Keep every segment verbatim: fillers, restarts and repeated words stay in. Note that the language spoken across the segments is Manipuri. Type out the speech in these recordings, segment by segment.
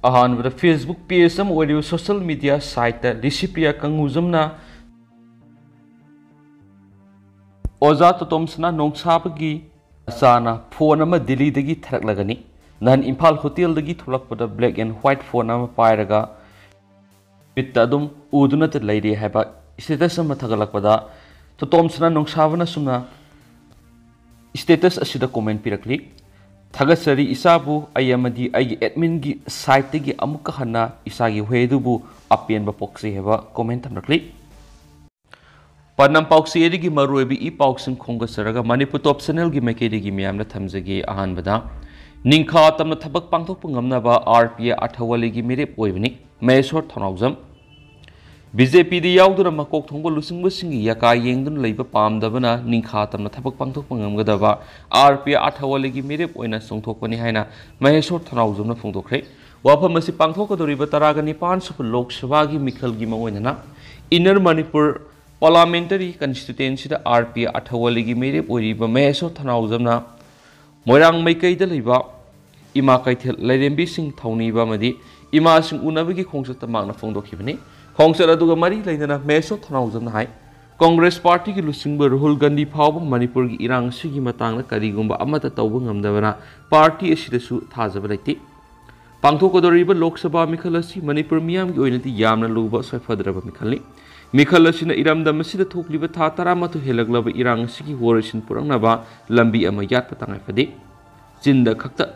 ꯑꯍꯥꯟꯕꯗ Facebook page ꯑꯃ ꯑꯣꯏꯔꯤꯕ social media site ꯂꯤꯁꯤꯄ꯭ꯔꯤꯌꯥ ꯀꯪꯒꯨꯖꯝꯅ ꯑꯣꯖꯥ ꯇꯣꯇꯣꯝꯁꯅꯥ ꯅꯣꯡꯁꯥꯕꯒꯤ ꯃꯆꯥꯅ phone ꯑꯃ ꯗꯤꯜꯂꯤꯗꯒꯤ ꯊꯥꯔꯛꯂꯒꯅꯤ꯫ ꯅꯍꯥꯟ ꯏꯝꯐꯥꯜ hotelꯗꯒꯤ ꯊꯣꯛꯂꯛꯄꯗ black and white phone ꯑꯃ ꯄꯥꯏꯔꯒ ꯃꯤꯠꯇ ꯑꯗꯨꯝ ꯎꯗꯨꯅꯇ ꯂꯩꯔꯦ ꯍꯥꯏꯕ status ꯑꯃ ꯊꯥꯒꯠꯂꯛꯄꯗ ꯇꯣꯇꯣꯝꯁꯅꯥ ꯅꯣꯡꯁꯥꯕꯅ ꯁꯨꯝꯅ status ꯑꯁꯤꯗ comment ꯄꯤꯔꯛꯂꯤ꯫ "ꯊꯥꯒꯠꯆꯔꯤ ꯏꯆꯥꯕꯨ, ꯑꯩ ꯑꯃꯗꯤ ꯑꯩꯒꯤ adminꯒꯤ siteꯇꯒꯤ ꯑꯃꯨꯛꯀ ꯍꯟꯅ ꯏꯆꯥꯒꯤ ꯋꯥꯍꯩ ꯑꯗꯨꯕꯨ ꯑꯄꯦꯟꯕ ꯄꯣꯛꯆꯩ" ꯍꯥꯏꯕ comment ꯊꯝꯂꯛꯂꯤ꯫ ꯄꯥꯟꯗꯝ ꯄꯥꯎꯆꯦ ꯑꯗꯨꯒꯤ ꯃꯔꯨꯑꯣꯏꯕ ꯏ ꯄꯥꯎꯁꯤꯡ ꯈꯣꯝꯒꯠꯆꯔꯒ Manipur Top Channelꯒꯤ ꯃꯥꯏꯀꯩꯗꯒꯤ ꯃꯤꯌꯥꯝꯗ ꯊꯝꯖꯒꯦ꯫ ꯑꯍꯥꯟꯕꯗ, ꯅꯤꯡꯈꯥ ꯇꯝꯅ ꯊꯕꯛ ꯄꯥꯡꯊꯣꯛꯄ ꯉꯝꯅꯕ RPI ꯑꯊꯋꯥꯂꯤꯒꯤ ꯃꯤꯔꯦꯞ ꯑꯣꯏꯕꯅꯤ, ꯃꯍꯦꯁꯣꯔ ꯊꯧꯅꯥꯎꯖꯝ꯫ BJPꯗ ꯌꯥꯎꯗꯨꯅ ꯃꯀꯣꯛ ꯊꯣꯡꯕ ꯂꯨꯆꯤꯡꯕꯁꯤꯡꯒꯤ ꯌꯥꯀꯥ ꯌꯦꯡꯗꯨꯅ ꯂꯩꯕ ꯄꯥꯝꯗꯕꯅ ꯅꯤꯡꯈꯥ ꯇꯝꯅ ꯊꯕꯛ ꯄꯥꯡꯊꯣꯛꯄ ꯉꯝꯒꯗꯕ RPI ꯑꯊꯋꯥꯂꯤꯒꯤ ꯃꯤꯔꯦꯞ ꯑꯣꯏꯅ ꯆꯣꯡꯊꯣꯛꯄꯅꯤ ꯍꯥꯏꯅ ꯃꯍꯦꯁꯣꯔ ꯊꯧꯅꯥꯎꯖꯝꯅ ꯐꯣꯡꯗꯣꯛꯈ꯭ꯔꯦ꯫ ꯋꯥꯐꯝ ꯑꯁꯤ ꯄꯥꯡꯊꯣꯛꯀꯗꯧꯔꯤꯕ ꯇꯔꯥꯒ ꯅꯤꯄꯥꯟ ꯁꯨꯕ ꯂꯣꯛ ꯁꯚꯥꯒꯤ ꯃꯤꯈꯜꯒꯤ ꯃꯑꯣꯡ ꯑꯣꯏꯅꯅ Inner Manipur Parliamentary Constituencyꯗ RPI ꯑꯊꯋꯥꯂꯤꯒꯤ ꯃꯤꯔꯦꯞ ꯑꯣꯏꯔꯤꯕ ꯃꯍꯦꯁꯣꯔ ꯊꯧꯅꯥꯎꯖꯝꯅ ꯃꯣꯏꯔꯥꯡ ꯃꯥꯏꯀꯩꯗ ꯂꯩꯕ ꯏꯃꯥ ꯀꯩꯊꯦꯜ ꯂꯥꯏꯔꯦꯝꯕꯤꯁꯤꯡ ꯊꯧꯅꯤꯕ ꯑꯃꯗꯤ ꯏꯃꯥꯁꯤꯡ ꯎꯅꯕꯒꯤ ꯈꯣꯡꯆꯠꯇ ꯃꯍꯥꯛꯅ ꯐꯣꯡꯗꯣꯛꯈꯤꯕꯅꯤ꯫ ꯈꯣꯡꯆꯠ ꯑꯗꯨꯒ ꯃꯔꯤ ꯂꯩꯅꯅ ꯃꯍꯦꯁꯣꯔ ꯊꯧꯅꯥꯎꯖꯝꯅ ꯍꯥꯏ, ꯀꯪꯒ꯭ꯔꯦꯁ ꯄꯥꯔꯇꯤꯒꯤ ꯂꯨꯆꯤꯡꯕ ꯔꯥꯍꯨꯜ ꯒꯥꯟꯙꯤ ꯐꯥꯎꯕ ꯃꯅꯤꯄꯨꯔꯒꯤ ꯏꯔꯥꯡ ꯑꯁꯤꯒꯤ ꯃꯇꯥꯡꯗ ꯀꯔꯤꯒꯨꯝꯕ ꯑꯃꯠꯇ ꯇꯧꯕ ꯉꯝꯗꯕꯅ ꯄꯥꯔꯇꯤ ꯑꯁꯤꯗꯁꯨ ꯊꯥꯖꯕ ꯂꯩꯇꯦ꯫ ꯄꯥꯡꯊꯣꯛꯀꯗꯧꯔꯤꯕ ꯂꯣꯛ ꯁꯚꯥ ꯃꯤꯈꯜ ꯑꯁꯤ ꯃꯅꯤꯄꯨꯔ ꯃꯤꯌꯥꯝꯒꯤ ꯑꯣꯏꯅꯗꯤ ꯌꯥꯝꯅ ꯂꯨꯕ ꯁꯣꯏꯐꯗ꯭ꯔꯕ ꯃꯤꯈꯜꯅꯤ꯫ ꯃꯤꯈꯜ ꯑꯁꯤꯅ ꯏꯔꯝꯗꯝ ꯑꯁꯤꯗ ꯊꯣꯛꯂꯤꯕ ꯊꯥ ꯇꯔꯥꯃꯥꯊꯣꯏ ꯍꯦꯜꯂꯛꯂꯕ ꯏꯔꯥꯡ ꯑꯁꯤꯒꯤ ꯋꯥꯔꯣꯏꯁꯤꯟ ꯄꯨꯔꯛꯅꯕ ꯂꯝꯕꯤ ꯑꯃ ꯌꯥꯠꯄ ꯇꯉꯥꯏ ꯐꯗꯦ꯫ ꯆꯤꯟꯗ ꯈꯛꯇ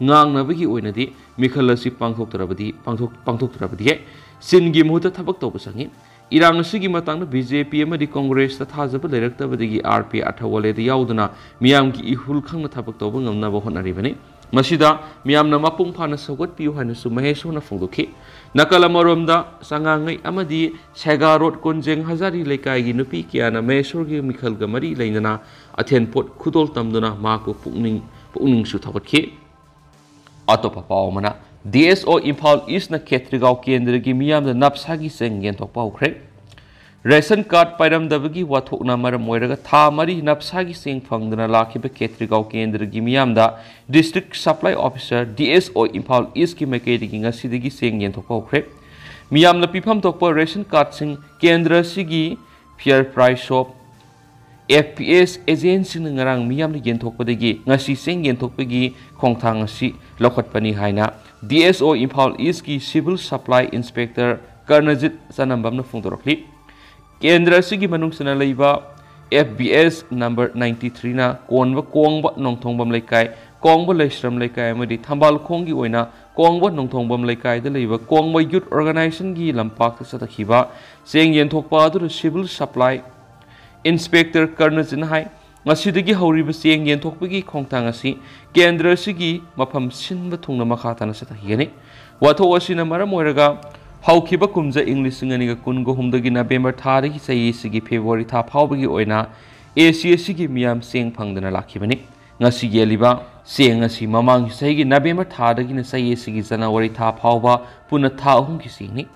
ꯉꯥꯡꯅꯕꯒꯤ ꯑꯣꯏꯅꯗꯤ ꯃꯤꯈꯜ ꯑꯁꯤ ꯄꯥꯡꯊꯣꯛꯇ꯭ꯔꯕꯗꯤ, ꯄꯥꯡꯊꯣꯛ-, ꯄꯥꯡꯊꯣꯛꯇ꯭ꯔꯕꯗꯤ ꯌꯥꯏ꯫ ꯆꯤꯟꯒꯤ ꯃꯍꯨꯠꯇ ꯊꯕꯛ ꯇꯧꯕ ꯆꯪꯏ꯫ ꯏꯔꯥꯡ ꯑꯁꯤꯒꯤ ꯃꯇꯥꯡꯗ BJP ꯑꯃꯗꯤ ꯀꯪꯒ꯭ꯔꯦꯁꯇ ꯊꯥꯖꯕ ꯂꯩꯔꯛꯇꯕꯗꯒꯤ RPI ꯑꯊꯋꯥꯂꯦꯗ ꯌꯥꯎꯗꯨꯅ ꯃꯤꯌꯥꯝꯒꯤ ꯏꯍꯨꯜ ꯈꯪꯅ ꯊꯕꯛ ꯇꯧꯕ ꯉꯝꯅꯕ ꯍꯣꯠꯅꯔꯤꯕꯅꯤ꯫ ꯃꯁꯤꯗ ꯃꯤꯌꯥꯝꯅ ꯃꯄꯨꯡ ꯐꯥꯅ ꯁꯧꯒꯠꯄꯤꯌꯨ ꯍꯥꯏꯅꯁꯨ ꯃꯍꯦꯁꯣꯔꯅ ꯐꯣꯡꯗꯣꯛꯈꯤ꯫ ꯅꯥꯀꯜ ꯑꯃꯔꯣꯝꯗ, ꯆꯉꯥꯡꯉꯩ ꯑꯃꯗꯤ ꯁꯦꯒꯥ ꯔꯣꯗ ꯀꯣꯟꯖꯦꯡ ꯍꯖꯥꯔꯤ ꯂꯩꯀꯥꯏꯒꯤ ꯅꯨꯄꯤ ꯀꯌꯥꯅ ꯃꯍꯦꯁꯣꯔꯒꯤ ꯃꯤꯈꯜꯒ ꯃꯔꯤ ꯂꯩꯅꯅ ꯑꯊꯦꯟꯄꯣꯠ ꯈꯨꯗꯣꯜ ꯇꯝꯗꯨꯅ ꯃꯍꯥꯛꯄꯨ ꯄꯨꯛꯅꯤꯡ, ꯄꯨꯛꯅꯤꯡꯁꯨ ꯊꯧꯒꯠꯈꯤ꯫ ꯑꯇꯣꯞꯄ ꯄꯥꯎ ꯑꯃꯅ, DSO ꯏꯝꯐꯥꯜ ꯏꯁꯅ ꯈꯦꯇ꯭ꯔꯤꯒꯥꯎ ꯀꯦꯟꯗ꯭ꯔꯒꯤ ꯃꯤꯌꯥꯝꯗ ꯅꯞꯁꯥꯒꯤ ꯆꯦꯡ ꯌꯦꯟꯊꯣꯛꯄ ꯍꯧꯈ꯭ꯔꯦ꯫ ꯔꯦꯁꯟ ꯀꯥꯔꯗ ꯄꯥꯏꯔꯝꯗꯕꯒꯤ ꯋꯥꯊꯣꯛꯅ ꯃꯔꯝ ꯑꯣꯏꯔꯒ ꯊꯥ ꯃꯔꯤ ꯅꯞꯁꯥꯒꯤ ꯆꯦꯡ ꯐꯪꯗꯅ ꯂꯥꯛꯈꯤꯕ ꯈꯦꯇ꯭ꯔꯤꯒꯥꯎ ꯀꯦꯟꯗ꯭ꯔꯒꯤ ꯃꯤꯌꯥꯝꯗ District Supply Officer, D S O, Imphal ꯏꯁꯀꯤ ꯃꯥꯏꯀꯩꯗꯒꯤ ꯉꯁꯤꯗꯒꯤ ꯆꯦꯡ ꯌꯦꯟꯊꯣꯛꯄ ꯍꯧꯈ꯭ꯔꯦ꯫ ꯃꯤꯌꯥꯝꯅ ꯄꯤꯐꯝ ꯊꯣꯛꯄ ꯔꯦꯁꯟ ꯀꯥꯔꯗꯁꯤꯡ ꯀꯦꯟꯗ꯭ꯔ ꯑꯁꯤꯒꯤ Fair Price Shop, F P S agentꯁꯤꯡꯅ ꯉꯔꯥꯡ ꯃꯤꯌꯥꯝꯅ ꯌꯦꯟꯊꯣꯛꯄꯗꯒꯤ ꯉꯁꯤ ꯆꯦꯡ ꯌꯦꯟꯊꯣꯛꯄꯒꯤ ꯈꯣꯡꯊꯥꯡ ꯑꯁꯤ ꯂꯧꯈꯠꯄꯅꯤ ꯍꯥꯏꯅ D S O ꯏꯝꯐꯥꯜ ꯏꯁꯀꯤ Civil Supply Inspector ꯀꯔꯅꯖꯤꯠ ꯆꯅꯝꯕꯝꯅ ꯐꯣꯡꯗꯣꯔꯛꯂꯤ꯫ ꯀꯦꯟꯗ꯭ꯔ ꯑꯁꯤꯒꯤ ꯃꯅꯨꯡ ꯆꯟꯅ ꯂꯩꯕ F B S number ninety threeꯅ ꯀꯣꯟꯕ ꯀꯣꯡꯕ ꯅꯣꯡꯊꯣꯡꯕꯝ ꯂꯩꯀꯥꯏ, ꯀꯣꯡꯕ ꯂꯩꯁ꯭ꯔꯝ ꯂꯩꯀꯥꯏ ꯑꯃꯗꯤ ꯊꯝꯕꯥꯜꯈꯣꯡꯒꯤ ꯑꯣꯏꯅ ꯀꯣꯡꯕ ꯅꯣꯡꯊꯣꯡꯕꯝ ꯂꯩꯀꯥꯏꯗ ꯂꯩꯕ ꯀꯣꯡꯕ Youth Organizationꯒꯤ ꯂꯝꯄꯥꯛꯇ ꯆꯠꯊꯈꯤꯕ ꯆꯦꯡ ꯌꯦꯟꯊꯣꯛꯄ ꯑꯗꯨꯗ Civil Supply Inspector ꯀꯔꯅꯖꯤꯠꯅ ꯍꯥꯏ, ꯉꯁꯤꯗꯒꯤ ꯍꯧꯔꯤꯕ ꯆꯦꯡ ꯌꯦꯟꯊꯣꯛꯄꯒꯤ ꯈꯣꯡꯊꯥꯡ ꯑꯁꯤ ꯀꯦꯟꯗ꯭ꯔ ꯑꯁꯤꯒꯤ ꯃꯐꯝ ꯁꯤꯟꯕ ꯊꯨꯡꯅ ꯃꯈꯥ ꯇꯥꯅ ꯆꯠꯊꯈꯤꯒꯅꯤ꯫ ꯋꯥꯊꯣꯛ ꯑꯁꯤꯅ ꯃꯔꯝ ꯑꯣꯏꯔꯒ ꯍꯧꯈꯤꯕ ꯀꯨꯝꯖꯥ ꯏꯪ ꯂꯤꯁꯤꯡ ꯑꯅꯤꯒ ꯀꯨꯟꯒ ꯍꯨꯝꯗꯒꯤ ꯅꯕꯦꯝꯕꯔ ꯊꯥꯗꯒꯤ ꯆꯍꯤ ꯑꯁꯤꯒꯤ ꯐꯦꯕ꯭ꯔꯨꯋꯥꯔꯤ ꯊꯥ ꯐꯥꯎꯕꯒꯤ ꯑꯣꯏꯅ A C ꯑꯁꯤꯒꯤ ꯃꯤꯌꯥꯝ ꯆꯦꯡ ꯐꯪꯗꯅ ꯂꯥꯛꯈꯤꯕꯅꯤ꯫ ꯉꯁꯤ ꯌꯦꯜꯂꯤꯕ ꯆꯦꯡ ꯑꯁꯤ ꯃꯃꯥꯡꯒꯤ ꯆꯍꯤꯒꯤ ꯅꯕꯦꯝꯕꯔ ꯊꯥꯗꯒꯤꯅ ꯆꯍꯤ ꯑꯁꯤꯒꯤ ꯖꯅꯋꯥꯔꯤ ꯊꯥ ꯐꯥꯎꯕ ꯄꯨꯟꯅ ꯊꯥ ꯑꯍꯨꯝꯒꯤ ꯆꯦꯡꯅꯤ꯫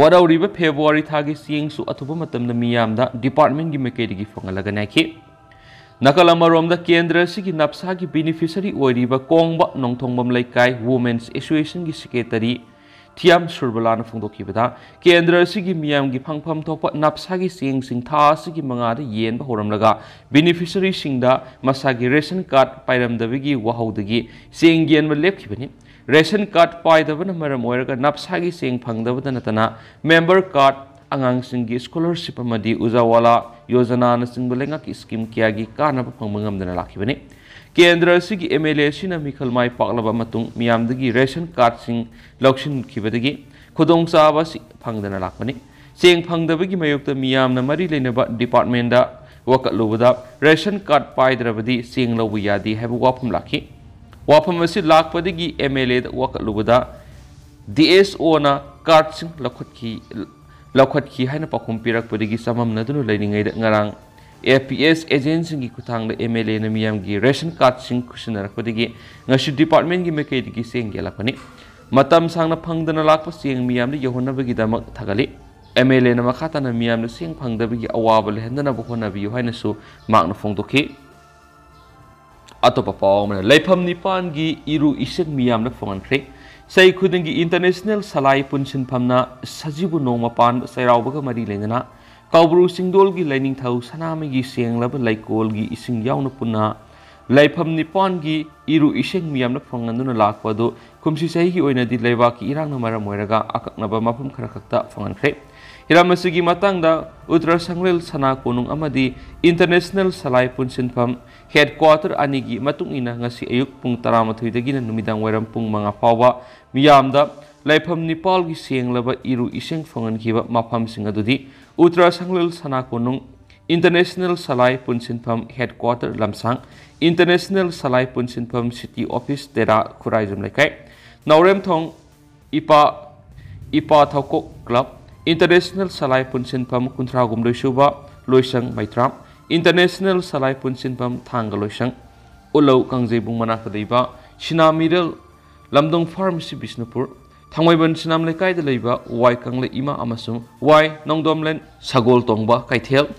ꯋꯥꯔꯧꯔꯤꯕ ꯐꯦꯕ꯭ꯔꯨꯋꯥꯔꯤ ꯊꯥꯒꯤ ꯆꯦꯡꯁꯨ ꯑꯊꯨꯕ ꯃꯇꯝꯗ ꯃꯤꯌꯥꯝꯗ departmentꯒꯤ ꯃꯥꯏꯀꯩꯗꯒꯤ ꯐꯪꯍꯜꯂꯒꯅꯤ ꯍꯥꯏꯈꯤ꯫ ꯅꯥꯀꯜ ꯑꯃꯔꯣꯝꯗ, ꯀꯦꯟꯗ꯭ꯔ ꯑꯁꯤꯒꯤ ꯅꯞꯁꯥꯒꯤ beneficiary ꯑꯣꯏꯔꯤꯕ ꯀꯣꯡꯕ ꯅꯣꯡꯊꯣꯡꯕꯝ ꯂꯩꯀꯥꯏ Women's Associationꯒꯤ secretary ꯊꯤꯌꯥꯝ ꯁꯨꯔꯕꯂꯥꯅ ꯐꯣꯡꯗꯣꯛꯈꯤꯕꯗ, ꯀꯦꯟꯗ꯭ꯔ ꯑꯁꯤꯒꯤ ꯃꯤꯌꯥꯝꯒꯤ ꯐꯪꯐꯝ ꯊꯣꯛꯄ ꯅꯞꯁꯥꯒꯤ ꯆꯦꯡꯁꯤꯡ ꯊꯥ ꯑꯁꯤꯒꯤ ꯃꯉꯥꯗ ꯌꯦꯟꯕ ꯍꯧꯔꯝꯂꯒ, beneficiaryꯁꯤꯡꯗ ꯃꯁꯥꯒꯤ ꯔꯦꯁꯟ ꯀꯥꯔꯗ ꯄꯥꯏꯔꯝꯗꯕꯒꯤ ꯋꯥꯍꯧꯗꯒꯤ ꯆꯦꯡ ꯌꯦꯟꯕ ꯂꯦꯞꯈꯤꯕꯅꯤ꯫ ꯔꯦꯁꯟ ꯀꯥꯔꯗ ꯄꯥꯏꯗꯕꯅ ꯃꯔꯝ ꯑꯣꯏꯔꯒ ꯅꯞꯁꯥꯒꯤ ꯆꯦꯡ ꯐꯪꯗꯕꯇ ꯅꯠꯇꯅ, member card, ꯑꯉꯥꯡꯁꯤꯡꯒꯤ scholarship ꯑꯃꯗꯤ ꯎꯖꯥꯋꯥꯂꯥ ꯌꯣꯖꯅꯥꯅꯆꯤꯡꯕ ꯂꯩꯉꯥꯛꯀꯤ scheme ꯀꯌꯥꯒꯤ ꯀꯥꯟꯅꯕ ꯐꯪꯕ ꯉꯝꯗꯅ ꯂꯥꯛꯈꯤꯕꯅꯤ꯫ ꯀꯦꯟꯗ꯭ꯔ ꯑꯁꯤꯒꯤ M L A ꯑꯁꯤꯅ ꯃꯤꯈꯜ ꯃꯥꯏ ꯄꯥꯛꯂꯕ ꯃꯇꯨꯡ ꯃꯤꯌꯥꯝꯗꯒꯤ ꯔꯦꯁꯟ ꯀꯥꯔꯗꯁꯤꯡ ꯂꯧꯁꯤꯟꯈꯤꯕꯗꯒꯤ ꯈꯨꯗꯣꯡꯆꯥꯕ ꯑꯁꯤ ꯐꯪꯗꯅ ꯂꯥꯛꯄꯅꯤ꯫ ꯆꯦꯡ ꯐꯪꯗꯕꯒꯤ ꯃꯥꯌꯣꯛꯇ ꯃꯤꯌꯥꯝꯅ ꯃꯔꯤ ꯂꯩꯅꯕ departmentꯗ ꯋꯥꯀꯠꯂꯨꯕꯗ, ꯔꯦꯁꯟ ꯀꯥꯔꯗ ꯄꯥꯏꯗ꯭ꯔꯕꯗꯤ ꯆꯦꯡ ꯂꯧꯕ ꯌꯥꯗꯦ ꯍꯥꯏꯕ ꯋꯥꯐꯝ ꯂꯥꯛꯈꯤ꯫ ꯋꯥꯐꯝ ꯑꯁꯤ ꯂꯥꯛꯄꯗꯒꯤ M L Aꯗ ꯋꯥꯀꯠꯂꯨꯕꯗ, D S Oꯅ ꯀꯥꯔꯗꯁꯤꯡ ꯂꯧꯈꯠꯈꯤ, ꯂꯧꯈꯠꯈꯤ ꯍꯥꯏꯅ ꯄꯥꯎꯈꯨꯝ ꯄꯤꯔꯛꯄꯗꯒꯤ ꯆꯃꯝꯅꯗꯨꯅ ꯂꯩꯔꯤꯉꯩꯗ, ꯉꯔꯥꯡ F P S agentꯁꯤꯡꯒꯤ ꯈꯨꯠꯊꯥꯡꯗ M L Aꯅ ꯃꯤꯌꯥꯝꯒꯤ ꯔꯦꯁꯟ ꯀꯥꯔꯗꯁꯤꯡ ꯈꯨꯠꯁꯤꯟꯅꯔꯛꯄꯗꯒꯤ ꯉꯁꯤ departmentꯀꯤ ꯃꯥꯏꯀꯩꯗꯒꯤ ꯆꯦꯡ ꯌꯦꯜꯂꯛꯄꯅꯤ꯫ ꯃꯇꯝ ꯁꯥꯡꯅ ꯐꯪꯗꯅ ꯂꯥꯛꯄ ꯆꯦꯡ ꯃꯤꯌꯥꯝꯗ ꯌꯧꯍꯟꯅꯕꯒꯤꯗꯃꯛ ꯊꯥꯒꯠꯂꯤ꯫ ꯑꯦꯝ ꯑꯦꯜ ꯑꯦꯅ ꯃꯈꯥ ꯇꯥꯅ ꯃꯤꯌꯥꯝꯅ ꯆꯦꯡ ꯐꯪꯗꯕꯒꯤ ꯑꯋꯥꯕ ꯂꯩꯍꯟꯗꯅꯕ ꯍꯣꯠꯅꯕꯤꯌꯨ ꯍꯥꯏꯅꯁꯨ ꯃꯍꯥꯛꯅ ꯐꯣꯡꯗꯣꯛꯈꯤ꯫ ꯑꯇꯣꯞꯄ ꯄꯥꯎ ꯑꯃꯅ, ꯂꯩꯐꯝ ꯅꯤꯄꯥꯟꯒꯤ ꯏꯔꯨ ꯏꯁꯤꯡ ꯃꯤꯌꯥꯝꯅ ꯐꯪꯍꯟꯈ꯭ꯔꯦ꯫ ꯆꯍꯤ ꯈꯨꯗꯤꯡꯒꯤ ꯏꯟꯇꯔꯅꯦꯁꯅꯦꯜ ꯁꯂꯥꯏ ꯄꯨꯟꯁꯤꯟꯐꯝꯅ ꯁꯖꯤꯕꯨ ꯅꯣꯡꯃ ꯄꯥꯟꯕ ꯆꯩꯔꯥꯎꯕꯒ ꯃꯔꯤ ꯂꯩꯅꯅ ꯀꯧꯕ꯭ꯔꯨ ꯆꯤꯡꯗꯣꯜꯒꯤ ꯂꯥꯏꯅꯤꯡꯊꯧ ꯁꯅꯥꯃꯍꯤꯒꯤ ꯁꯦꯡꯂꯕ ꯂꯩꯀꯣꯜꯒꯤ ꯏꯁꯤꯡ ꯌꯥꯎꯅ ꯄꯨꯟꯅ ꯂꯩꯐꯝ ꯅꯤꯄꯥꯟꯒꯤ ꯏꯔꯨ ꯏꯁꯤꯡ ꯃꯤꯌꯥꯝꯅ ꯐꯪꯍꯟꯗꯨꯅ ꯂꯥꯛꯄ ꯑꯗꯨ ꯀꯨꯝꯁꯤ ꯆꯍꯤꯒꯤ ꯑꯣꯏꯅꯗꯤ ꯂꯩꯕꯥꯛꯀꯤ ꯏꯔꯥꯡꯅ ꯃꯔꯝ ꯑꯣꯏꯔꯒ ꯑꯀꯛꯅꯕ ꯃꯐꯝ ꯈꯔ ꯈꯛꯇ ꯐꯪꯍꯟꯈ꯭ꯔꯦ꯫ ꯍꯤꯔꯝ ꯑꯁꯤꯒꯤ ꯃꯇꯥꯡꯗ ꯎꯇꯔ ꯁꯪꯂꯦꯜ ꯁꯅꯥ ꯀꯣꯅꯨꯡ ꯑꯃꯗꯤ ꯏꯟꯇꯔꯅꯦꯁꯅꯦꯜ ꯁꯂꯥꯏ ꯄꯨꯟꯁꯤꯟꯐꯝ ꯍꯦꯗꯀ꯭ꯋꯥꯇꯔ ꯑꯅꯤꯒꯤ ꯃꯇꯨꯡ ꯏꯟꯅ ꯉꯁꯤ ꯑꯌꯨꯛ ꯄꯨꯡ ꯇꯔꯥꯃꯥꯊꯣꯏꯗꯒꯤꯅ ꯅꯨꯃꯤꯗꯥꯡ ꯋꯥꯏꯔꯝ ꯄꯨꯡ ꯃꯉꯥ ꯐꯥꯎꯕ ꯃꯤꯌꯥꯝꯗ ꯂꯩꯐꯝ ꯅꯤꯄꯥꯜꯒꯤ ꯁꯦꯡꯂꯕ ꯏꯔꯨ ꯏꯁꯤꯡ ꯐꯪꯍꯟꯈꯤꯕ ꯃꯐꯝꯁꯤꯡ ꯑꯗꯨꯗꯤ ꯎꯇꯔ ꯁꯪꯂꯦꯜ ꯁꯅꯥ ꯀꯣꯅꯨꯡ, ꯏꯟꯇꯔꯅꯦꯁꯅꯦꯜ ꯁꯂꯥꯏ ꯄꯨꯟꯁꯤꯟꯐꯝ ꯍꯦꯗꯀ꯭ꯋꯥꯇꯔ ꯂꯝꯁꯥꯡ, ꯏꯟꯇꯔꯅꯦꯁꯅꯦꯜ ꯁꯂꯥꯏ ꯄꯨꯟꯁꯤꯟꯐꯝ ꯁꯤꯇꯤ ꯑꯣꯐꯤꯁ ꯇꯦꯔꯥ ꯈꯨꯔꯥꯏꯖꯝ ꯂꯩꯀꯥꯏ, ꯅꯥꯎꯔꯦꯝꯊꯣꯡ ꯏꯄꯥ, ꯏꯄꯥ ꯊꯧꯀꯣꯛ ꯀ꯭ꯂꯕ, ꯏꯟꯇꯔꯅꯦꯁꯅꯦꯜ ꯁꯂꯥꯏ ꯄꯨꯟꯁꯤꯟꯐꯝ ꯀꯨꯟꯊ꯭ꯔꯥꯍꯨꯝꯗꯣꯏ ꯁꯨꯕ ꯂꯣꯏꯁꯪ ꯃꯩꯇ꯭ꯔꯥꯝ, ꯏꯟꯇꯔꯅꯦꯁꯅꯦꯜ ꯁꯂꯥꯏ ꯄꯨꯟꯁꯤꯟꯐꯝ ꯊꯥꯡꯒ ꯂꯣꯏꯁꯪ, ꯎꯠꯂꯧ ꯀꯥꯡꯖꯩꯕꯨꯡ ꯃꯅꯥꯛꯇ ꯂꯩꯕ ꯁꯤꯅꯥꯃꯤꯔꯦꯜ ꯂꯝꯗꯣꯡ ꯐꯥꯔꯃꯥꯁꯤ ꯕꯤꯁꯅꯨꯄꯨꯔ, ꯊꯥꯡꯃꯩꯕꯟ ꯁꯤꯅꯥꯝ ꯂꯩꯀꯥꯏꯗ ꯂꯩꯕ ꯋꯥꯏ ꯀꯪꯂꯩ ꯏꯃꯥ ꯑꯃꯁꯨꯡ ꯋꯥꯏ ꯅꯣꯡꯗꯣꯝꯂꯦꯟ ꯁꯒꯣꯜ ꯇꯣꯡꯕ ꯀꯩꯊꯦꯜ,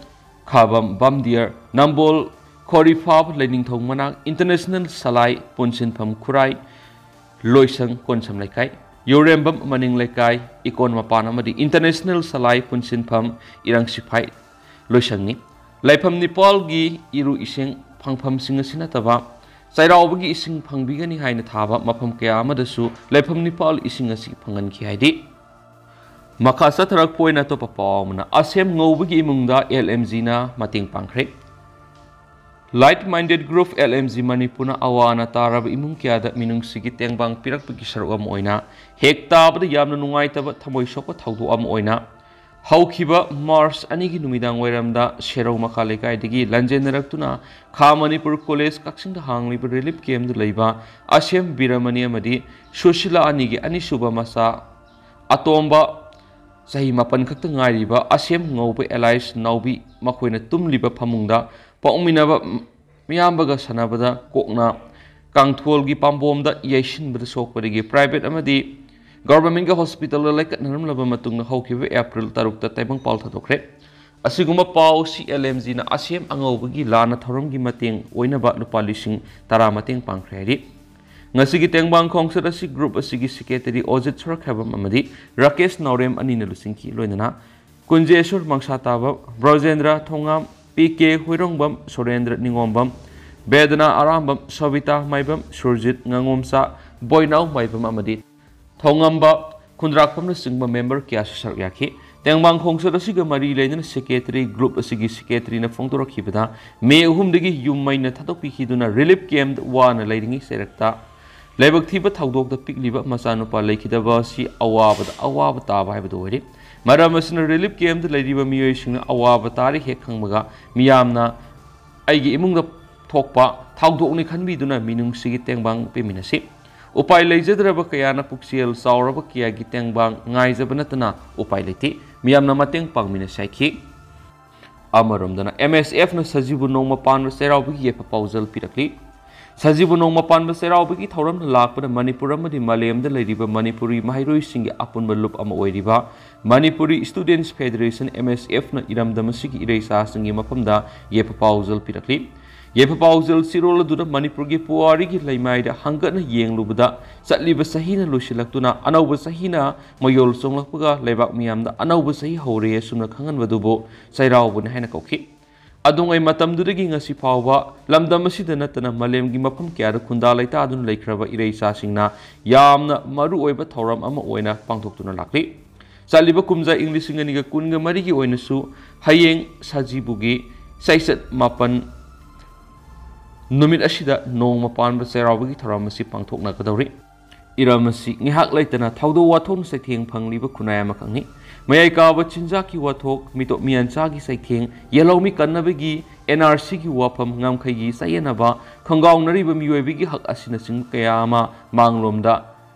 ꯈꯥꯕꯝ ꯕꯝꯗꯤꯌꯔ, ꯅꯝꯕꯣꯜ ꯈꯣꯔꯤꯐꯥꯕ ꯂꯩꯅꯤꯡꯊꯧ ꯃꯅꯥꯛ, ꯏꯟꯇꯔꯅꯦꯁꯅꯦꯜ ꯁꯂꯥꯏ ꯄꯨꯟꯁꯤꯟꯐꯝ ꯈꯨꯔꯥꯏ, ꯂꯣꯏꯁꯪ ꯀꯣꯟꯁꯝ ꯂꯩꯀꯥꯏ, ꯌꯨꯔꯦꯝꯕꯝ ꯃꯅꯤꯡ ꯂꯩꯀꯥꯏ, ꯏꯀꯣꯟ ꯃꯄꯥꯟ ꯑꯃꯗꯤ ꯏꯟꯇꯔꯅꯦꯁꯅꯦꯜ ꯁꯂꯥꯏ ꯄꯨꯟꯁꯤꯟꯐꯝ ꯏꯔꯪ ꯁꯤꯐꯥꯏ ꯂꯣꯏꯁꯪꯅꯤ꯫ ꯂꯩꯐꯝ ꯅꯤꯄꯥꯜꯒꯤ ꯏꯔꯨ ꯏꯁꯤꯡ ꯐꯪꯐꯝꯁꯤꯡ ꯑꯁꯤ ꯅꯠꯇꯕ ꯆꯩꯔꯥꯎꯕꯒꯤ ꯏꯁꯤꯡ ꯐꯪꯕꯤꯒꯅꯤ ꯍꯥꯏꯅ ꯊꯥꯕ ꯃꯐꯝ ꯀꯌꯥ ꯑꯃꯗꯁꯨ ꯂꯩꯐꯝ ꯅꯤꯄꯥꯜ ꯏꯁꯤꯡ ꯑꯁꯤ ꯐꯪꯍꯟꯈꯤ ꯍꯥꯏꯗꯤ꯫ ꯃꯈꯥ ꯆꯠꯊꯔꯛꯄ ꯑꯣꯏꯅ ꯑꯇꯣꯞꯄ ꯄꯥꯎ ꯑꯃꯅ, ꯑꯁꯦꯝ ꯉꯧꯕꯒꯤ ꯏꯃꯨꯡꯗ ꯑꯦꯜ ꯑꯦꯝ ꯖꯤꯅ ꯃꯇꯦꯡ ꯄꯥꯡꯈ꯭ꯔꯦ꯫ Like Minded Group, L M G ꯃꯅꯤꯄꯨꯔꯅ ꯑꯋꯥ ꯑꯅꯥ ꯇꯥꯔꯕ ꯏꯃꯨꯡ ꯀꯌꯥꯗ ꯃꯤꯅꯨꯡꯁꯤꯒꯤ ꯇꯦꯡꯕꯥꯡ ꯄꯤꯔꯛꯄꯒꯤ ꯁꯔꯨꯛ ꯑꯃ ꯑꯣꯏꯅ, ꯍꯦꯛ ꯇꯥꯕꯗ ꯌꯥꯝꯅ ꯅꯨꯡꯉꯥꯏꯇꯕ, ꯊꯃꯣꯏ ꯁꯣꯛꯄ ꯊꯧꯗꯣꯛ ꯑꯃ ꯑꯣꯏꯅ, ꯍꯧꯈꯤꯕ ꯃꯥꯔꯆ ꯑꯅꯤꯒꯤ ꯅꯨꯃꯤꯗꯥꯡ ꯋꯥꯏꯔꯝꯗ ꯁꯦꯔꯧ ꯃꯈꯥ ꯂꯩꯀꯥꯏꯗꯒꯤ ꯂꯥꯟꯖꯦꯟꯅꯔꯛꯇꯨꯅ ꯈꯥ ꯃꯅꯤꯄꯨꯔ ꯀꯣꯂꯦꯖ ꯀꯛꯆꯤꯡꯗ ꯍꯥꯡꯂꯤꯕ ꯔꯤꯂꯤꯐ ꯀꯦꯝꯞꯇ ꯂꯩꯕ ꯑꯁꯦꯝ ꯕꯤꯔꯃꯅꯤ ꯑꯃꯗꯤ ꯁꯨꯁꯤꯂꯥ ꯑꯅꯤꯒꯤ ꯑꯅꯤꯁꯨꯕ ꯃꯆꯥ ꯑꯇꯣꯝꯕ, ꯆꯍꯤ ꯃꯥꯄꯟ ꯈꯛꯇ ꯉꯥꯏꯔꯤꯕ ꯑꯁꯦꯝ ꯉꯧꯕ ꯑꯦꯂꯥꯏꯁ ꯅꯥꯎꯕꯤ, ꯃꯈꯣꯏꯅ ꯇꯨꯝꯂꯤꯕ ꯐꯃꯨꯡꯗ ꯄꯣꯛꯃꯤꯟꯅꯕ ꯃꯤꯌꯥꯝꯕꯒ ꯁꯥꯟꯅꯕꯗ ꯀꯣꯛꯅ ꯀꯥꯡꯊꯣꯜꯒꯤ ꯄꯥꯝꯕꯣꯝꯗ ꯌꯩꯁꯤꯟꯕꯗ ꯁꯣꯛꯄꯗꯒꯤ ꯄ꯭ꯔꯥꯏꯚꯦꯠ ꯑꯃꯗꯤ ꯒꯚꯔꯟꯃꯦꯟꯠꯀꯤ ꯍꯣꯁꯄꯤꯇꯥꯜꯗ ꯂꯩꯀꯠꯅꯔꯝꯂꯕ ꯃꯇꯨꯡꯗ ꯍꯧꯈꯤꯕ ꯑꯦꯄ꯭ꯔꯤꯜ ꯇꯔꯨꯛꯇ ꯇꯥꯏꯕꯪꯄꯥꯜ ꯊꯥꯗꯣꯛꯈ꯭ꯔꯦ꯫ ꯑꯁꯤꯒꯨꯝꯕ ꯄꯥꯎ ꯁꯤ ꯑꯦꯜ ꯑꯦꯝ ꯖꯤꯅ ꯑꯁꯦꯝ ꯑꯉꯧꯕꯒꯤ ꯂꯥꯟꯅ ꯊꯧꯔꯝꯒꯤ ꯃꯇꯦꯡ ꯑꯣꯏꯅꯕ ꯂꯨꯄꯥ ꯂꯤꯁꯤꯡ ꯇꯔꯥ ꯃꯇꯦꯡ ꯄꯥꯡꯈ꯭ꯔꯦ ꯍꯥꯏꯔꯤ꯫ ꯉꯁꯤꯒꯤ ꯇꯦꯡꯕꯥꯡ ꯈꯣꯡꯆꯠ ꯑꯁꯤ ꯒ꯭ꯔꯨꯞ ꯑꯁꯤꯒꯤ ꯁꯦꯀ꯭ꯔꯦꯇꯔꯤ ꯑꯣꯖꯤꯠ ꯁꯣꯔꯈꯥꯏꯕꯝ ꯑꯃꯗꯤ ꯔꯥꯀꯦꯁ ꯅꯥꯎꯔꯦꯝ ꯑꯅꯤꯅ ꯂꯨꯆꯤꯡꯈꯤ꯫ ꯂꯣꯏꯅꯅ ꯀꯨꯟꯖꯦꯁꯣꯔ ꯃꯪꯁꯥꯇꯥꯕꯝ, ꯕ꯭ꯔꯣꯖꯦꯟꯗ꯭ꯔ ꯊꯣꯉꯥꯝ, ꯄꯤ ꯀꯦ ꯍꯨꯏꯔꯣꯡꯕꯝ, ꯁꯨꯔꯦꯟꯗ꯭ꯔ ꯅꯤꯉꯣꯝꯕꯝ, ꯕꯦꯗꯅꯥ ꯑꯔꯥꯝꯕꯝ, ꯁꯣꯕꯤꯇꯥ ꯃꯥꯏꯕꯝ, ꯁꯨꯔꯖꯤꯠ ꯉꯥꯉꯣꯝꯆꯥ, ꯕꯣꯏꯅꯥꯎ ꯃꯥꯏꯕꯝ ꯑꯃꯗꯤ ꯊꯣꯉꯝꯕ ꯈꯨꯟꯗ꯭ꯔꯥꯛꯄꯝꯅꯆꯤꯡꯕ ꯃꯦꯝꯕꯔ ꯀꯌꯥꯁꯨ ꯁꯔꯨꯛ ꯌꯥꯈꯤ꯫ ꯇꯦꯡꯕꯥꯡ ꯈꯣꯡꯆꯠ ꯑꯁꯤꯒ ꯃꯔꯤ ꯂꯩꯅꯅ ꯁꯦꯀ꯭ꯔꯦꯇꯔꯤ, ꯒ꯭ꯔꯨꯞ ꯑꯁꯤꯒꯤ ꯁꯦꯀ꯭ꯔꯦꯇꯔꯤꯅ ꯐꯣꯡꯗꯣꯔꯛꯈꯤꯕꯗ, ꯃꯦ ꯑꯍꯨꯝꯗꯒꯤ ꯌꯨꯝ ꯃꯩꯅ ꯊꯥꯗꯣꯛꯄꯤꯈꯤꯗꯨꯅ ꯔꯤꯂꯤꯐ ꯀꯦꯝꯞꯇ ꯋꯥꯅ ꯂꯩꯔꯤꯉꯩ ꯆꯩꯔꯛꯇ ꯂꯥꯏꯕꯛ ꯊꯤꯕ ꯊꯧꯗꯣꯛꯇ ꯄꯤꯛꯂꯤꯕ ꯃꯆꯥꯅꯨꯄꯥ ꯂꯩꯈꯤꯗꯕ ꯑꯁꯤ ꯑꯋꯥꯕꯗ ꯑꯋꯥꯕ ꯇꯥꯕ ꯍꯥꯏꯕꯗꯨ ꯑꯣꯏꯔꯦ꯫ ꯃꯔꯝ ꯑꯁꯤꯅ ꯔꯤꯂꯤꯐ ꯀꯦꯝꯞꯇ ꯂꯩꯔꯤꯕ ꯃꯤꯑꯣꯏꯁꯤꯡꯅ ꯑꯋꯥꯕ ꯇꯥꯔꯤ ꯍꯦꯛ ꯈꯪꯕꯒ ꯃꯤꯌꯥꯝꯅ ꯑꯩꯒꯤ ꯏꯃꯨꯡꯗ ꯊꯣꯛꯄ ꯊꯧꯗꯣꯛꯅꯤ ꯈꯟꯕꯤꯗꯨꯅ ꯃꯤꯅꯨꯡꯁꯤꯒꯤ ꯇꯦꯡꯕꯥꯡ ꯄꯤꯃꯤꯟꯅꯁꯤ꯫ ꯎꯄꯥꯏ ꯂꯩꯖꯗ꯭ꯔꯕ ꯀꯌꯥꯅ ꯄꯨꯛꯆꯦꯜ ꯆꯥꯎꯔꯕ ꯀꯌꯥꯒꯤ ꯇꯦꯡꯕꯥꯡ ꯉꯥꯏꯖꯕ ꯅꯠꯇꯅ ꯎꯄꯥꯏ ꯂꯩꯇꯦ꯫ ꯃꯤꯌꯥꯝꯅ ꯃꯇꯦꯡ ꯄꯥꯡꯃꯤꯟꯅꯁꯤ ꯍꯥꯏꯈꯤ꯫ ꯑꯃꯔꯣꯝꯗꯅ, ꯑꯦꯝ ꯑꯦꯁ ꯑꯦꯐꯅ ꯁꯖꯤꯕꯨ ꯅꯣꯡꯃ ꯄꯥꯟꯕ ꯆꯩꯔꯥꯎꯕꯒꯤ ꯌꯥꯏꯐ ꯄꯥꯎꯖꯦꯜ ꯄꯤꯔꯛꯂꯤ꯫ ꯁꯖꯤꯕꯨ ꯅꯣꯡꯃ ꯄꯥꯟꯕ ꯆꯩꯔꯥꯎꯕꯒꯤ ꯊꯧꯔꯝꯅ ꯂꯥꯛꯄꯅ ꯃꯅꯤꯄꯨꯔ ꯑꯃꯗꯤ ꯃꯥꯂꯦꯝꯗ ꯂꯩꯔꯤꯕ ꯃꯅꯤꯄꯨꯔꯤ ꯃꯍꯩꯔꯣꯏꯁꯤꯡꯒꯤ ꯑꯄꯨꯟꯕ ꯂꯨꯞ ꯑꯃ ꯑꯣꯏꯔꯤꯕ ꯃꯅꯤꯄꯨꯔꯤ ꯁ꯭ꯇꯨꯗꯦꯟꯠꯁ ꯐꯦꯗꯔꯦꯁꯟ, ꯑꯦꯝ ꯑꯦꯁ ꯑꯦꯐꯅ ꯏꯔꯝꯗꯝ ꯑꯁꯤꯒꯤ ꯏꯔꯩꯆꯥꯁꯤꯡꯒꯤ ꯃꯐꯝꯗ ꯌꯥꯏꯐ ꯄꯥꯎꯖꯦꯜ ꯄꯤꯔꯛꯂꯤ꯫ ꯌꯥꯏꯐ ꯄꯥꯎꯖꯦꯜ ꯆꯤꯔꯣꯜ ꯑꯗꯨꯅ ꯃꯅꯤꯄꯨꯔꯒꯤ ꯄꯨꯋꯥꯔꯤꯒꯤ ꯂꯩꯃꯥꯏꯗ ꯍꯪꯒꯠꯅ ꯌꯦꯡꯂꯨꯕꯗ, ꯆꯠꯂꯤꯕ ꯆꯍꯤꯅ ꯂꯣꯏꯁꯤꯜꯂꯛꯇꯨꯅ ꯑꯅꯧꯕ ꯆꯍꯤꯅ ꯃꯌꯣꯜ ꯆꯣꯡꯂꯛꯄꯒ ꯂꯩꯕꯥꯛ ꯃꯤꯌꯥꯝꯗ ꯑꯅꯧꯕ ꯆꯍꯤ ꯍꯧꯔꯦ ꯑꯁꯨꯝꯅ ꯈꯪꯍꯟꯕꯗꯨꯕꯨ ꯆꯩꯔꯥꯎꯕꯅꯤ ꯍꯥꯏꯅ ꯀꯧꯈꯤ꯫ ꯑꯗꯨꯉꯩ ꯃꯇꯝꯗꯨꯗꯒꯤ ꯉꯁꯤ ꯐꯥꯎꯕ ꯂꯝꯗꯝ ꯑꯁꯤꯗ ꯅꯠꯇꯅ ꯃꯥꯂꯦꯝꯒꯤ ꯃꯐꯝ ꯀꯌꯥꯗ ꯈꯨꯟꯗꯥ ꯂꯩꯇꯥꯗꯨꯅ ꯂꯩꯈ꯭ꯔꯕ ꯏꯔꯩꯆꯥꯁꯤꯡꯅ ꯌꯥꯝꯅ ꯃꯔꯨ ꯑꯣꯏꯕ ꯊꯧꯔꯝ ꯑꯃ ꯑꯣꯏꯅ ꯄꯥꯡꯊꯣꯛꯇꯨꯅ ꯂꯥꯛꯂꯤ꯫ ꯆꯠꯂꯤꯕ ꯀꯨꯝꯖꯥ ꯏꯪ ꯂꯤꯁꯤꯡ ꯑꯅꯤꯒ ꯀꯨꯟꯒ ꯃꯔꯤꯒꯤ ꯑꯣꯏꯅꯁꯨ ꯍꯌꯦꯡ ꯁꯖꯤꯕꯨꯒꯤ ꯆꯩꯆꯠ ꯃꯥꯄꯟ ꯅꯨꯃꯤꯠ ꯑꯁꯤꯗ ꯅꯣꯡꯃ ꯄꯥꯟꯕ ꯆꯩꯔꯥꯎꯕꯒꯤ ꯊꯧꯔꯝ ꯑꯁꯤ ꯄꯥꯡꯊꯣꯛꯅꯒꯗꯧꯔꯤ꯫ ꯏꯔꯝ ꯑꯁꯤ ꯉꯥꯏꯍꯥꯛ ꯂꯩꯇꯅ ꯊꯧꯗꯣꯛ ꯋꯥꯊꯣꯛꯅ ꯆꯩꯊꯦꯡ ꯐꯪꯂꯤꯕ ꯈꯨꯟꯅꯥꯏ ꯑꯃꯈꯛꯅꯤ꯫ ꯃꯌꯥꯏ ꯀꯥꯕ ꯆꯤꯟꯖꯥꯛꯀꯤ ꯋꯥꯊꯣꯛ, ꯃꯤꯇꯣꯞ ꯃꯤꯌꯥꯟꯆꯥꯒꯤ ꯆꯩꯊꯦꯡ, ꯌꯦꯜꯍꯧꯃꯤ ꯀꯟꯅꯕꯒꯤ ꯑꯦꯟ ꯑꯥꯔ ꯁꯤꯒꯤ ꯋꯥꯐꯝ, ꯉꯝꯈꯩꯒꯤ ꯆꯌꯦꯠꯅꯕ, ꯈꯣꯡꯒꯥꯎꯅꯔꯤꯕ ꯃꯤꯑꯣꯏꯕꯒꯤ ꯍꯛ ꯑꯁꯤꯅꯆꯤꯡꯕ ꯀꯌꯥ ꯑꯃ ꯃꯥꯡꯂꯣꯝꯗ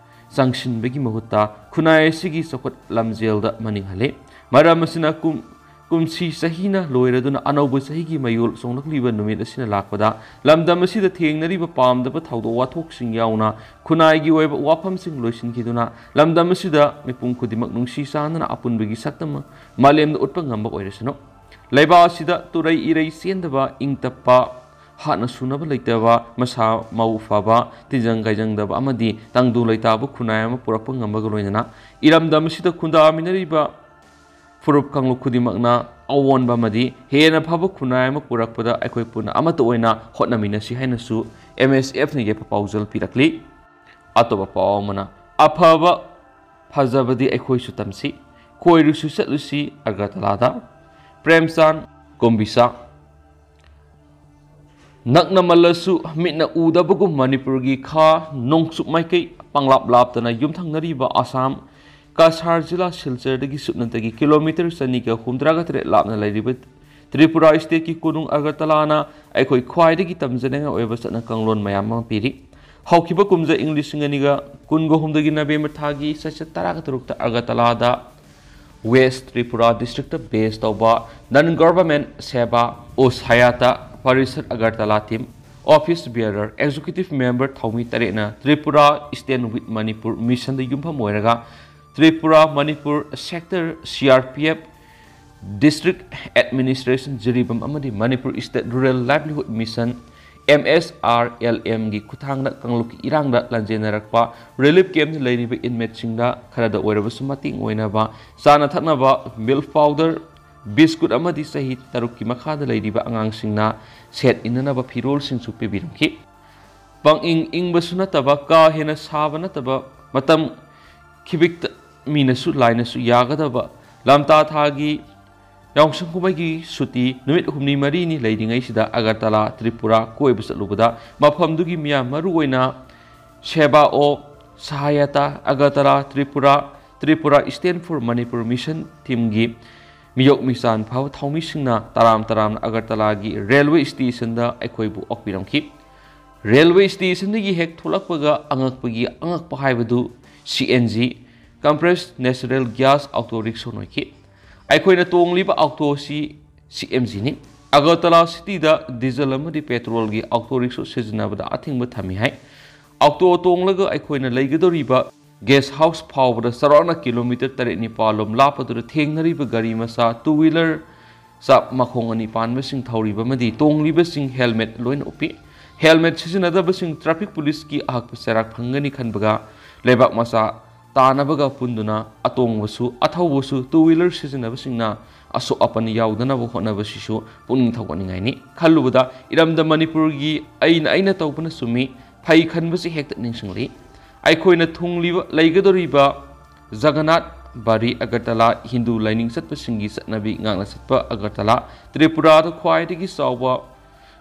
ꯆꯪꯁꯤꯟꯕꯒꯤ ꯃꯍꯨꯠꯇ ꯈꯨꯟꯅꯥꯏ ꯑꯁꯤꯒꯤ ꯆꯥꯎꯈꯠ ꯂꯝꯖꯦꯜꯗ ꯃꯅꯤꯡꯍꯜꯂꯤ꯫ ꯃꯔꯝ ꯑꯁꯤꯅ ꯀꯨꯝ-, ꯀꯨꯝꯁꯤ ꯆꯍꯤꯅ ꯂꯣꯏꯔꯗꯨꯅ ꯑꯅꯧꯕ ꯆꯍꯤꯒꯤ ꯃꯌꯣꯜ ꯆꯣꯡꯂꯛꯂꯤꯕ ꯅꯨꯃꯤꯠ ꯑꯁꯤꯅ ꯂꯥꯛꯄꯗ ꯂꯝꯗꯝ ꯑꯁꯤꯗ ꯊꯦꯡꯅꯔꯤꯕ ꯄꯥꯝꯗꯕ ꯊꯧꯗꯣꯛ ꯋꯥꯊꯣꯛꯁꯤꯡ ꯌꯥꯎꯅ ꯈꯨꯟꯅꯥꯏꯒꯤ ꯑꯣꯏꯕ ꯋꯥꯐꯝꯁꯤꯡ ꯂꯣꯏꯁꯤꯟꯈꯤꯗꯨꯅ ꯂꯝꯗꯝ ꯑꯁꯤꯗ ꯃꯤꯄꯨꯝ ꯈꯨꯗꯤꯡꯃꯛ ꯅꯨꯡꯁꯤ ꯆꯥꯟꯅꯅ ꯑꯄꯨꯟꯕꯒꯤ ꯁꯛꯇꯝ ꯃꯥꯂꯦꯝꯗ ꯎꯠꯄ ꯉꯝꯕ ꯑꯣꯏꯔꯁꯅꯨ꯫ ꯂꯩꯕꯥꯛ ꯑꯁꯤꯗ ꯇꯨꯔꯩ ꯏꯔꯩ ꯆꯦꯟꯗꯕ, ꯏꯪ ꯇꯞꯄ, ꯍꯥꯠꯅ ꯁꯨꯅꯕ ꯂꯩꯇꯕ, ꯃꯁꯥ ꯃꯎ ꯐꯕ, ꯇꯤꯟꯖꯪ ꯀꯥꯏꯖꯪꯗꯕ ꯑꯃꯗꯤ ꯇꯪꯗꯨ ꯂꯩꯇꯥꯕ ꯈꯨꯟꯅꯥꯏ ꯑꯃ ꯄꯨꯔꯛꯄ ꯉꯝꯕꯒ ꯂꯣꯏꯅꯅ ꯏꯔꯝꯗꯝ ꯑꯁꯤꯗ ꯈꯨꯟꯗꯥꯃꯤꯟꯅꯔꯤꯕ ꯐꯨꯔꯨꯞ ꯀꯥꯡꯂꯨꯞ ꯈꯨꯗꯤꯡꯃꯛꯅ ꯑꯑꯣꯟꯕ ꯑꯃꯗꯤ ꯍꯦꯟꯅ ꯐꯕ ꯈꯨꯟꯅꯥꯏ ꯑꯃ ꯄꯨꯔꯛꯄꯗ ꯑꯩꯈꯣꯏ ꯄꯨꯟꯅ ꯑꯃꯠꯇ ꯑꯣꯏꯅ ꯍꯣꯠꯅꯃꯤꯟꯅꯁꯤ ꯍꯥꯏꯅꯁꯨ ꯑꯦꯝ ꯑꯦꯁ ꯑꯦꯐꯅ ꯌꯥꯏꯐ ꯄꯥꯎꯖꯦꯜ ꯄꯤꯔꯛꯂꯤ꯫ ꯑꯇꯣꯞꯄ ꯄꯥꯎ ꯑꯃꯅ, ꯑꯐꯕ ꯐꯖꯕꯗꯤ ꯑꯩꯈꯣꯏꯁꯨ ꯇꯝꯁꯤ, ꯀꯣꯏꯔꯨꯁꯨ ꯆꯠꯂꯨꯁꯤ ꯑꯒꯔꯇꯂꯥꯗ꯫ ꯄ꯭ꯔꯦꯝꯆꯥꯟ ꯀꯣꯝꯕꯤꯁꯥ꯫ ꯅꯛꯅꯃꯜꯂꯁꯨ ꯃꯤꯠꯅ ꯎꯗꯕꯒꯨꯝ ꯃꯅꯤꯄꯨꯔꯒꯤ ꯈꯥ ꯅꯣꯡꯆꯨꯞ ꯃꯥꯏꯀꯩ ꯄꯪꯂꯥꯞ ꯂꯥꯞꯇꯅ ꯌꯨꯝꯊꯪꯅꯔꯤꯕ ꯑꯁꯥꯝ ꯀꯁꯥꯔ ꯖꯤꯂꯥ ꯁꯤꯜꯆꯔꯗꯒꯤ ꯁꯨꯞꯅꯇꯒꯤ ꯀꯤꯂꯣꯃꯤꯇꯔ ꯆꯅꯤꯒ ꯍꯨꯝꯗ꯭ꯔꯥꯒ ꯇꯔꯦꯠ ꯂꯥꯞꯅ ꯂꯩꯔꯤꯕ ꯇ꯭ꯔꯤꯄꯨꯔꯥ ꯁ꯭ꯇꯦꯠꯀꯤ ꯀꯣꯅꯨꯡ ꯑꯒꯔꯇꯂꯥꯅ ꯑꯩꯈꯣꯏ ꯈ꯭ꯋꯥꯏꯗꯒꯤ ꯇꯝꯖꯅꯤꯡꯉꯥꯏ ꯑꯣꯏꯕ ꯆꯠꯅ ꯀꯥꯡꯂꯣꯟ ꯃꯌꯥꯝ ꯑꯃ ꯄꯤꯔꯤ꯫ ꯍꯧꯈꯤꯕ ꯀꯨꯝꯖꯥ ꯏꯪ ꯂꯤꯁꯤꯡ ꯑꯅꯤꯒ ꯀꯨꯟꯒ ꯍꯨꯝꯗꯒꯤ ꯅꯕꯦꯝꯕꯔ ꯊꯥꯒꯤ ꯆꯩꯆꯠ ꯇꯔꯥꯒ ꯇꯔꯨꯛꯇ ꯑꯒꯔꯇꯂꯥꯗ ꯋꯦꯁ ꯇ꯭ꯔꯤꯄꯨꯔꯥ ꯗꯤꯁꯇ꯭ꯔꯤꯛꯇ ꯕꯦꯁ ꯇꯧꯕ non government Seba O Sahayata Parishad Agartala team, office bearer, executive member ꯊꯧꯃꯤ ꯇꯔꯦꯠꯅ ꯇ꯭ꯔꯤꯄꯨꯔꯥ ꯁ꯭ꯇꯦꯟ ꯋꯤꯠ ꯃꯅꯤꯄꯨꯔ ꯃꯤꯁꯟꯗ ꯌꯨꯝꯐꯝ ꯑꯣꯏꯔꯒ Tripura Manipur sector C R P F district administration ꯖꯤꯔꯤꯕꯥꯝ ꯑꯃꯗꯤ Manipur state rural livelihood mission, M S R L ꯑꯦꯝꯒꯤ ꯈꯨꯠꯊꯥꯡꯗ ꯀꯥꯡꯂꯨꯞꯀꯤ ꯏꯔꯥꯡꯗ ꯂꯥꯟꯖꯦꯟꯅꯔꯛꯄ ꯔꯤꯂꯤꯐ ꯀꯦꯝꯞꯇ ꯂꯩꯔꯤꯕ ꯏꯟꯃꯦꯠꯁꯤꯡꯗ ꯈꯔꯗ ꯑꯣꯏꯔꯕꯁꯨ ꯃꯇꯦꯡ ꯑꯣꯏꯅꯕ ꯆꯥꯅ ꯊꯛꯅꯕ, ꯃꯤꯜꯛ ꯄꯥꯎꯗꯔ, ꯕꯤꯁꯀꯨꯠ ꯑꯃꯗꯤ ꯆꯍꯤ ꯇꯔꯨꯛꯀꯤ ꯃꯈꯥꯗ ꯂꯩꯔꯤꯕ ꯑꯉꯥꯡꯁꯤꯡꯅ ꯁꯦꯠ ꯏꯟꯅꯅꯕ ꯐꯤꯔꯣꯜꯁꯤꯡꯁꯨ ꯄꯤꯕꯤꯔꯝꯈꯤ꯫ ꯄꯪꯏꯪ ꯏꯪꯕꯁꯨ ꯅꯠꯇꯕ, ꯀꯥ ꯍꯦꯟꯅ ꯁꯥꯕ ꯅꯠꯇꯕ, ꯃꯇꯝ ꯈꯤꯕꯤꯛꯇ ꯃꯤꯅꯁꯨ ꯂꯥꯏꯅꯁꯨ ꯌꯥꯒꯗꯕ ꯂꯝꯇꯥ ꯊꯥꯒꯤ ꯌꯥꯎꯁꯪ ꯀꯨꯝꯍꯩꯒꯤ ꯁꯨꯇꯤ ꯅꯨꯃꯤꯠ ꯍꯨꯝꯅꯤ ꯃꯔꯤꯅꯤ ꯂꯩꯔꯤꯉꯩꯁꯤꯗ ꯑꯒꯔꯇꯂꯥ, ꯇ꯭ꯔꯤꯄꯨꯔꯥ ꯀꯣꯏꯕ ꯆꯠꯂꯨꯕꯗ ꯃꯐꯝꯗꯨꯒꯤ ꯃꯤꯌꯥꯝ, ꯃꯔꯨꯑꯣꯏꯅ Seba O Sahayata Agartala, Tripura, Tripura stand for Manipur mission ꯇꯤꯝꯒꯤ ꯃꯤꯌꯣꯛ ꯃꯤꯆꯥꯟ ꯐꯕ ꯊꯧꯃꯤꯁꯤꯡꯅ ꯇꯔꯥꯝ ꯇꯔꯥꯝꯅ ꯑꯒꯔꯇꯂꯥꯒꯤ ꯔꯦꯜꯋꯦ ꯁ꯭ꯇꯦꯁꯟꯗ ꯑꯩꯈꯣꯏꯕꯨ ꯑꯣꯛꯄꯤꯔꯝꯈꯤ꯫ ꯔꯦꯜꯋꯦ ꯁ꯭ꯇꯦꯁꯟꯗꯒꯤ ꯍꯦꯛ ꯊꯣꯛꯂꯛꯄꯒ ꯑꯉꯛꯄꯒꯤ ꯑꯉꯛꯄ ꯍꯥꯏꯕꯗꯨ C N G, compress natural gas auto ꯔꯤꯛꯁꯣꯅ ꯑꯣꯏꯈꯤ꯫ ꯑꯩꯈꯣꯏꯅ ꯇꯣꯡꯂꯤꯕ ꯑꯣꯛꯇꯣ ꯑꯁꯤ ꯁꯤ ꯑꯦꯟ ꯖꯤꯅꯤ꯫ ꯑꯒꯔꯇꯂꯥ ꯁꯤꯇꯤꯗ ꯗꯤꯖꯜ ꯑꯃꯗꯤ ꯄꯦꯇ꯭ꯔꯣꯜꯒꯤ ꯑꯣꯛꯇꯣ ꯔꯤꯛꯁꯣ ꯁꯤꯖꯤꯟꯅꯕꯗ ꯑꯊꯤꯡꯕ ꯊꯝꯃꯤ ꯍꯥꯏ꯫ ꯑꯣꯛꯇꯣ ꯇꯣꯡꯂꯒ ꯑꯩꯈꯣꯏꯅ ꯂꯩꯒꯗꯧꯔꯤꯕ ꯒꯦꯁ ꯍꯥꯎꯁ ꯐꯥꯎꯕꯗ ꯆꯥꯎꯔꯥꯛꯅ ꯀꯤꯂꯣꯃꯤꯇꯔ ꯇꯔꯦꯠ ꯅꯤꯄꯥꯜ ꯂꯣꯝ ꯂꯥꯞꯄꯗꯨꯗ ꯊꯦꯡꯅꯔꯤꯕ ꯒꯥꯔꯤ ꯃꯆꯥ, ꯇꯨ ꯋꯤꯂꯔ ꯆꯥ ꯃꯈꯣꯡ ꯑꯅꯤ ꯄꯥꯟꯕꯁꯤꯡ ꯊꯧꯔꯤꯕ ꯑꯃꯗꯤ ꯇꯣꯡꯂꯤꯕꯁꯤꯡ ꯍꯦꯜꯃꯦꯠ ꯂꯣꯏꯅ ꯎꯞꯄꯤ꯫ ꯍꯦꯜꯃꯦꯠ ꯁꯤꯖꯤꯟꯅꯗꯕꯁꯤꯡ ꯇ꯭ꯔꯥꯐꯤꯛ ꯄꯨꯂꯤꯁꯀꯤ ꯑꯍꯛꯄ ꯆꯩꯔꯥꯛ ꯐꯪꯒꯅꯤ ꯈꯟꯕꯒ ꯂꯩꯕꯥꯛ ꯃꯆꯥ ꯇꯥꯅꯕꯒ ꯄꯨꯟꯗꯨꯅ ꯑꯇꯣꯡꯕꯁꯨ, ꯑꯊꯧꯕꯁꯨ, ꯇꯨ ꯋꯤꯂꯔ ꯁꯤꯖꯤꯟꯅꯕꯁꯤꯡꯅ ꯑꯁꯣꯛ ꯑꯄꯟ ꯌꯥꯎꯗꯅꯕ ꯍꯣꯠꯅꯕꯁꯤꯁꯨ ꯄꯨꯛꯅꯤꯡ ꯊꯧꯒꯠꯅꯤꯡꯉꯥꯏꯅꯤ꯫ ꯈꯜꯂꯨꯕꯗ ꯏꯔꯝꯗꯝ ꯃꯅꯤꯄꯨꯔꯒꯤ ꯑꯩꯅ ꯑꯩꯅ ꯇꯧꯕꯅ ꯆꯨꯝꯃꯤ, ꯐꯩ ꯈꯟꯕꯁꯤ ꯍꯦꯛꯇ ꯅꯤꯡꯁꯤꯡꯂꯤ꯫ ꯑꯩꯈꯣꯏꯅ ꯊꯨꯡꯂꯤꯕ, ꯂꯩꯒꯗꯧꯔꯤꯕ ꯖꯒꯟꯅꯥꯊ ꯕꯥꯔꯤ ꯑꯒꯔꯇꯂꯥ ꯍꯤꯟꯗꯨ ꯂꯥꯏꯅꯤꯡ ꯆꯠꯄꯁꯤꯡꯒꯤ ꯆꯠꯅꯕꯤ ꯉꯥꯛꯅ ꯆꯠꯄ ꯑꯒꯔꯇꯂꯥ, ꯇ꯭ꯔꯤꯄꯨꯔꯥꯗ ꯈ꯭ꯋꯥꯏꯗꯒꯤ ꯆꯥꯎꯕ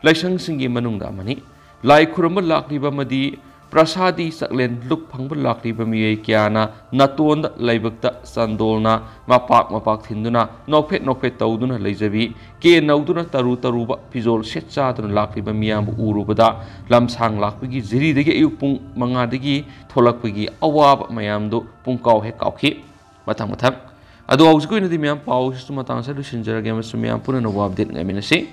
ꯂꯥꯏꯁꯪꯁꯤꯡꯒꯤ ꯃꯅꯨꯡꯗ ꯑꯃꯅꯤ꯫ ꯂꯥꯏ ꯈꯨꯔꯨꯝꯕ ꯂꯥꯛꯂꯤꯕ ꯑꯃꯗꯤ ꯄ꯭ꯔꯁꯥꯗꯤ ꯆꯥꯛꯂꯦꯟ ꯂꯨꯞ ꯐꯪꯕ ꯂꯥꯛꯂꯤꯕ ꯃꯤꯑꯣꯏ ꯀꯌꯥꯅ ꯅꯥꯇꯣꯟꯗ ꯂꯥꯏꯕꯛꯇ ꯆꯟꯗꯣꯜꯅ ꯃꯄꯥꯛ ꯃꯄꯥꯛ ꯊꯤꯟꯗꯨꯅ ꯅꯣꯛꯐꯦꯠ ꯅꯣꯛꯐꯦꯠ ꯇꯧꯗꯨꯅ ꯂꯩꯖꯕꯤ, ꯀꯦ ꯅꯧꯗꯨꯅ ꯇꯔꯨ ꯇꯔꯨꯕ ꯐꯤꯖꯣꯜ ꯁꯦꯠ ꯆꯥꯗꯨꯅ ꯂꯥꯛꯂꯤꯕ ꯃꯤꯌꯥꯝꯕꯨ ꯎꯔꯨꯕꯗ ꯂꯝꯁꯥꯡ ꯂꯥꯛꯄꯒꯤ ꯖꯤꯔꯤꯗꯒꯤ ꯑꯌꯨꯛ ꯄꯨꯡ ꯃꯉꯥꯗꯒꯤ ꯊꯣꯛꯂꯛꯄꯒꯤ ꯑꯋꯥꯕ ꯃꯌꯥꯝꯗꯨ ꯄꯨꯡꯀꯥꯎ ꯍꯦꯛ ꯀꯥꯎꯈꯤ꯫ ꯃꯊꯪ ꯃꯊꯪ꯫ ꯑꯗꯣ ꯍꯧꯖꯤꯛꯀꯤ ꯑꯣꯏꯅꯗꯤ ꯃꯌꯥꯝ ꯄꯥꯎꯁꯤꯁꯨ ꯃꯇꯥꯡ ꯑꯁꯤꯗ ꯂꯣꯏꯁꯤꯟꯖꯔꯒꯦ ꯑꯃꯁꯨꯡ ꯃꯌꯥꯝ ꯄꯨꯟꯅ ꯅꯣꯡꯃ ꯑꯞꯗꯦꯠ ꯉꯥꯏꯃꯤꯟꯅꯁꯤ꯫